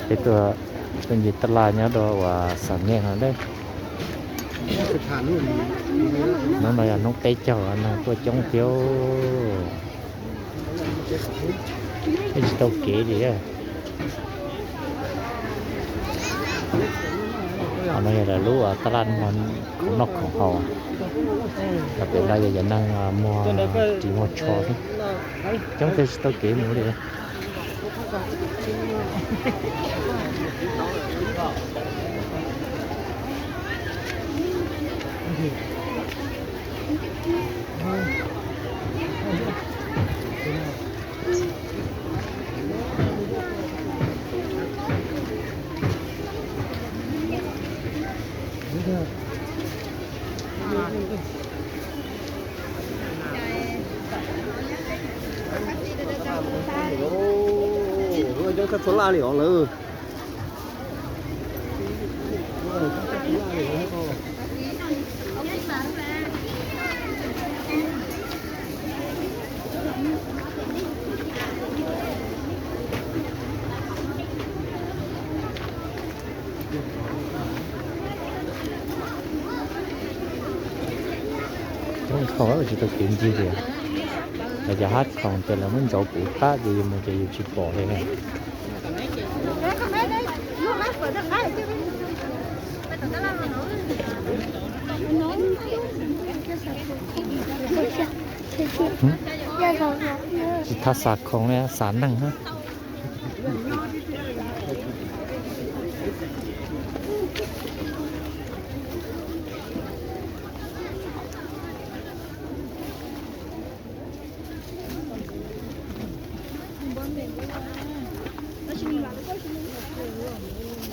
Peb tuaj, tuaj ncig taj laj nyob rau uas Xam Neej no na. Hnub no yog hnub peb caug, neeg tuaj coob thiab. Peb tsis tau kev li. Qhov no yog lawv lub taj laj khoom noj khoom haus. Pem no yog cov neeg muag ris muag tsho thiab. Coob thiab tsis tau kev mus li. Coob txhua laj li os lawm. Coob dhau tsis tau kev ncig li. Lawv cov hab khoom ces lawv muab ntsaus puv qab ces yus mus ces yus tsis pom li na. Tsis tas xam khoom li, xam neeg na.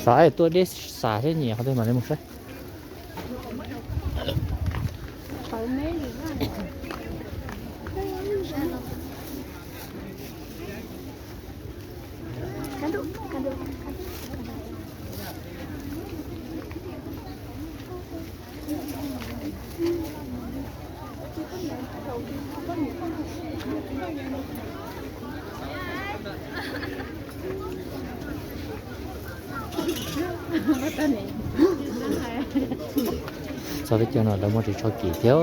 Xav es tuaj deb xav thiab nyiam qhov twg mam li mus saib. Txog peb caug no lawv muaj ris tsho kim thiab.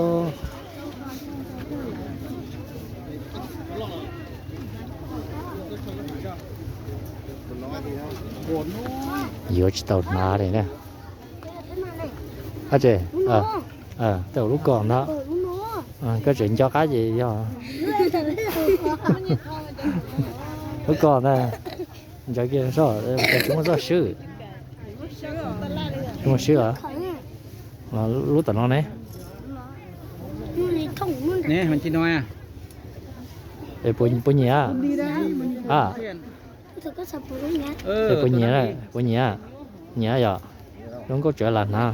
Yuav tsis tau hnav li na. Ab tse, tej lub ko ntag. Koj tseem nco qab ces yog lub ko ntag. Ntsaws kiag soj, tsis muaj txoj swb. Tsis muaj swb os. Lub tom no ne. Puas nyiam? Puas nyiam? Puas nyiam? Nyiam yom. Zoo nkauj tsev lam hnav.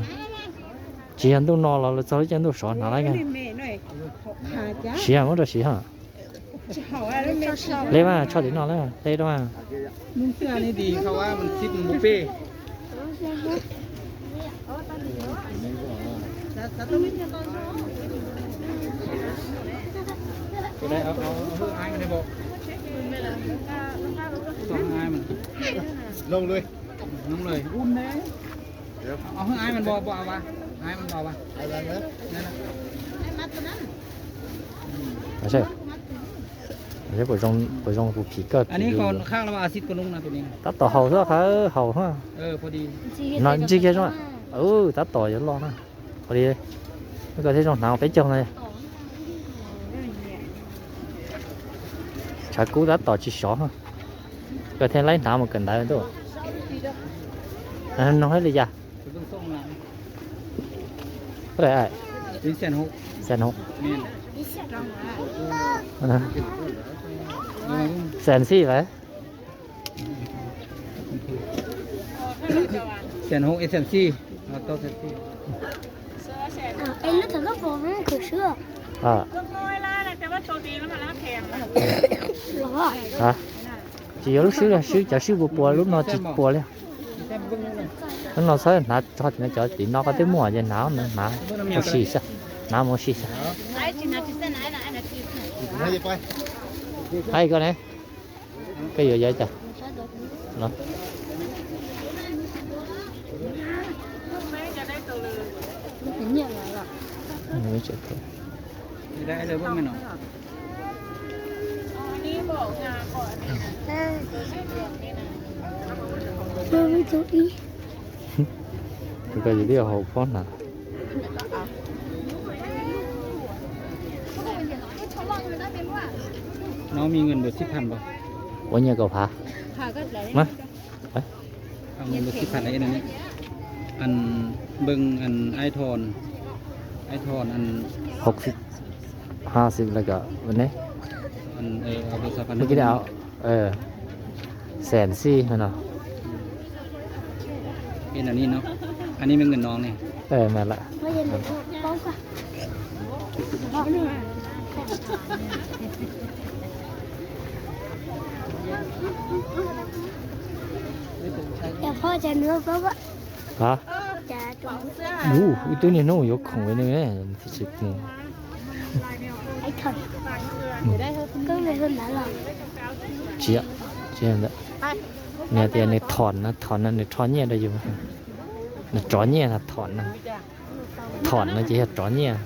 Tsis yog ntuj no los lawv txog lub caij ntuj sov hnav lawm. Siav, muab rau siav ha. Hle mas, tsho tim no lawm, hle rau mas. Puas zoo, puas zoo kuv phim koj. Tab tom haus xwb, qhov haus xwb. No ntsig kiag zoo. Tab tom yuav loj na. Qhov li, koj thiaj zoo hnav peb caug no. Tshav kub tab tom tsis sov. Koj thiaj laib hnav mus kawm ntawv ntuj. Noog li cas? Xees xij lawm. Tsis yuav lub swb, swb cov swb puas puas, lub no tsis puas li. Lub no txhob hnav tso, cov tim no koj twb muaj ces hnav, hnav mus ua si xwb, hnav mus ua si xwb. Hais koj ne, koj yuav yog cas? Ib tsoom phooj ywg, koj yog twb yog hauv phob hnav. Nóมีเงินเหลือสิบพันป่ะ? Ua nyiaj kaum phav. Ua mus si phạt này này. Ăn bưng ăn ai thòn. Ai thòn ăn. Hauv xịt, ha xịt là cọ vấn đề. Ăn ờ,เอาโทรศัพท์ ăn. Mấy cái đạo, ờ, sèn si hả nó. Cái nào ni nó. Ăn đi mấy người non này. Ờ, mà lạ. Hả? Ub, ib tug niag hnub yuav khoom li nws, tsis mus. Tsis, tsis ntawd. Nws tias nws thom no, thom no nws rho nyiaj rau yus. Nws rov nyiaj no thom no. Thom no ces yog rov nyiaj.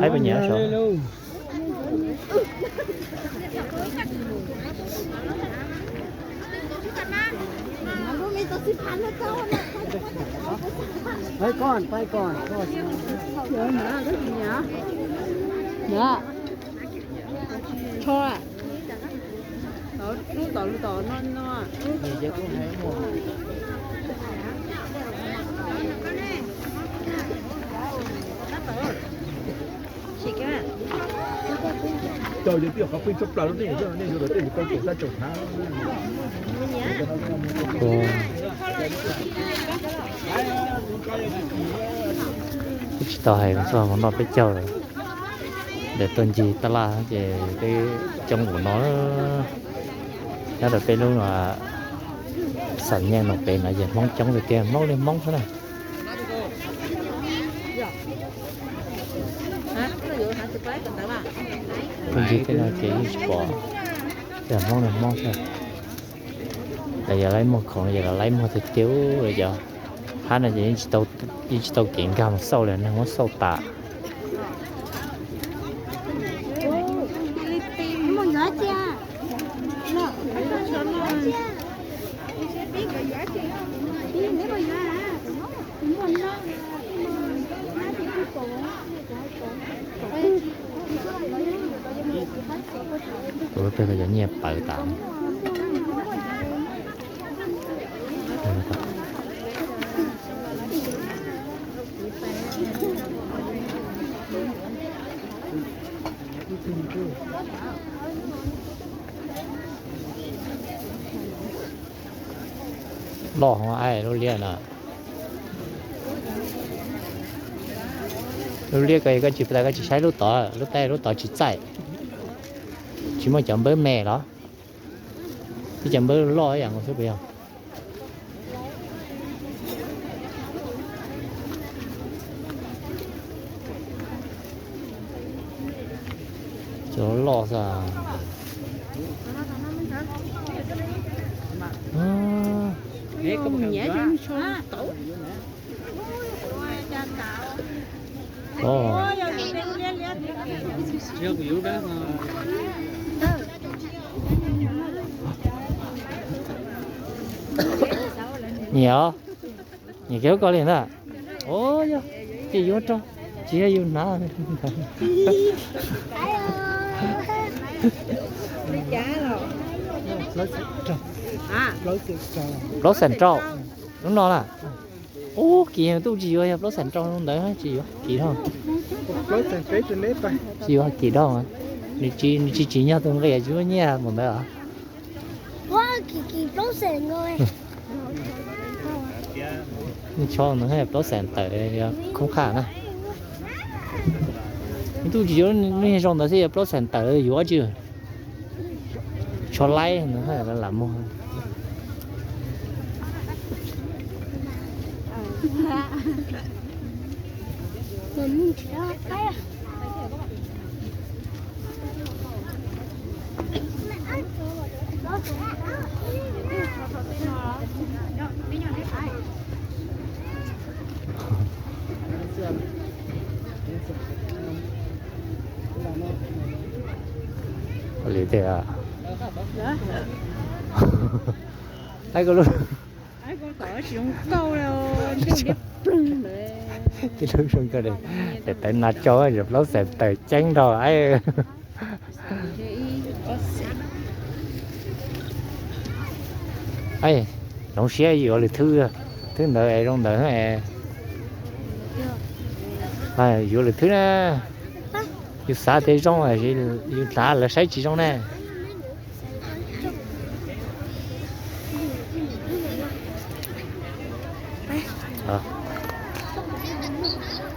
Ai pa nyiam sav. Pais koom, pais koom. Tho. Lub tom, lub tom no no. Cov yog twb yog qhov pheej tshaj plaws lub neej, nej yuav tau tej tus poj niam tab tsoom hnav. Twb tsis tau hais txog hmo noj peb caug lawm. Ntawm tuaj ncig tab laj ces peb coob ua no. Nyob rau peb lub xam nyeej no pem no yog Hmoob coob tiag tiag, Hmoob li Hmoob xwb na. Tuaj ncig tej no ces yeej tsis pom, yog Hmoob li Hmoob xwb. Los yog laib muag khoom, yog los laib muag tiag tiag ub, yog hab no ces yeej tsis tau kev nkag mus xauj li, neeg muab xauj tas. Tus peb ko cov nyiaj pawv tas. Loj hov, aib lub liab no. Lub liab ko koj tsis, koj tsis saib lub tod, lub tod, lub tod tsis txaij. Tsis muaj cov npawb me los? Tib cov npawb loj ib yam nkaus xwb puas yog? Cov loj xwb. Nyiam os, nyiam kiag lub ko li ntag. Os, yog ces yuav rau, tsis yog yus hnav. Plaub xees rau, lub no na. Ub, kim tub tsis yuav yog plaub xees rau ntawd tsis yuav kim dhau. Tsis yuav kim dhau, nws tsis, nws tsis tsim nyog tus nqi tsis muaj nyiaj mus ntawd os. Nws tsho no plaub xees tawm khoob qhaj na. Nws tub tsis yuav, nws zoo ntawd xwb yog plaub xees tawm yuav tsis. Tsho laib no lam muag. Li tias, ai, koj lub, tib lub zoo nkauj, daim tawv nas cau, plaub xeem tawm ceeb nrog ai. Ai, hloov siab yuav lwm thwb, thwb ntawd es zoo ntawd. Yuav lwm thwb na, yus xav tias zoo, yus xav lawv saib tsis zoo ne.